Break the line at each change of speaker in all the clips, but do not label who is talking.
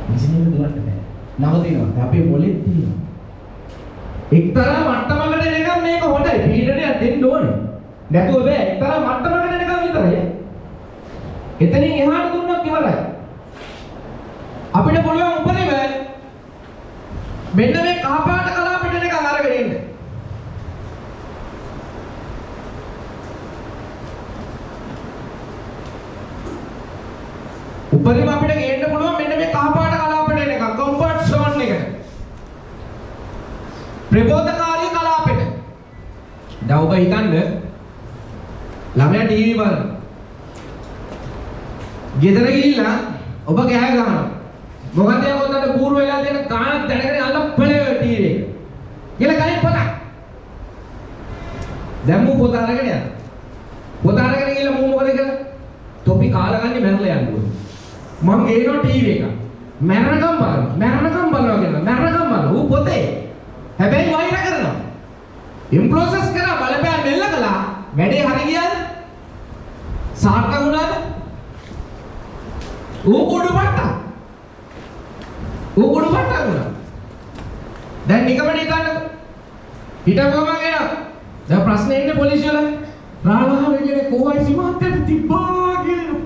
Engine එක දුවන්න බෑ. නවතිනවා. දැන් අපේ මොලෙත් තියෙනවා. එක්තරා මට්ටමකට එනකම් මේක හොඳයි. පීඩනයක් දෙන්න ඕනේ. නැතුව බෑ. එක්තරා මට්ටමකට එනකම් විතරයි. එතනින් එහාට දුන්නොත් ඉවරයි. අපිට පුළුවන් උපරිම මෙන්න මේ කහපාට කලාපෙට එනකම් අරගෙන ඉන්න. උපරිම අපිට ගේන්න පුළුවන් මෙන්න මේ කහපාට කලාපෙට එනකම්, කම්ෆර්ට් සෝන් එකට. ප්‍රබෝධකාරී කලාපෙට. දැන් ඔබ හිතන්න ළමයා ටීවී බලන. ගෙදර ගිහිල්ලා ඔබ කෑ ගහනවා. මොකද යකෝ උන්ට පූර්ව වෙලා තියෙන කාණක් දැනගෙන අල්ල පළේ ටීවී එක. කියලා කලින් පොතක්. දැන් මූ පොත අරගෙන යනවා. පොත අරගෙන ගිහලා මූ මොකද කරන්නේ? තොපි කාලා ගන්නේ මැරලා යන්න ඕනේ. මං ගේනවා ටීවී එක. මැරණකම් බලනවා. මැරණකම් බලනවා කියනවා. මැරණකම් බලනවා. ඌ පොතේ. හැබැයි වෛර කරනවා. ඉම්ප්‍රොසෙස් කරා, බලපෑම් එල්ල කළා. වැඩේ හරි ගියාද? සාර්ථක වුණාද? ඌ කුඩු පට්ටා. ඌ කුඩු පට්ටා වුණා. දැන් නිකමනේ හිතන්නකෝ. හිටපු ගමන් එනවා. දැන් ප්‍රශ්නේ ඉන්නේ පොලිසිය වල. රාළහාවේ කියන්නේ කොහොමයි මහත්තයාට තිබ්බා කියලා.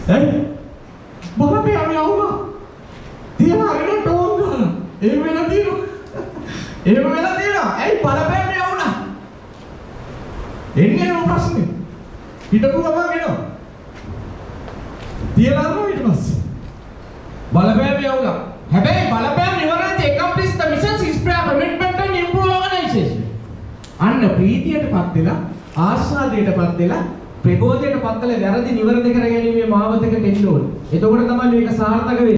ඈ බලපෑම යවුණා. තියලා අරගෙන ටෝන් ගහනවා. එහෙම වෙලා තියෙනවා. එහෙම වෙලා තියෙනවා. ඇයි බලපෑම යවුණා? එන්නේ නෝ ප්‍රශ්නේ. හිටපු ගමන් එනවා. තියලා අරනවා ඊට පස්සේ. බලපෑම යවුණා. හැබැයි බලපෑම නිවැරදිව accomplish the mission is prayer commitment and improve organization. අන්න ප්‍රීතියටපත් වෙලා, ආස්වාදයටපත් වෙලා, ප්‍රබෝධයටපත් වෙලා වැරදි නිවැරදි කර ගැනීමේ මාවතකට එන්න ඕනේ. එතකොට තමයි මේක සාර්ථක වෙන්නේ.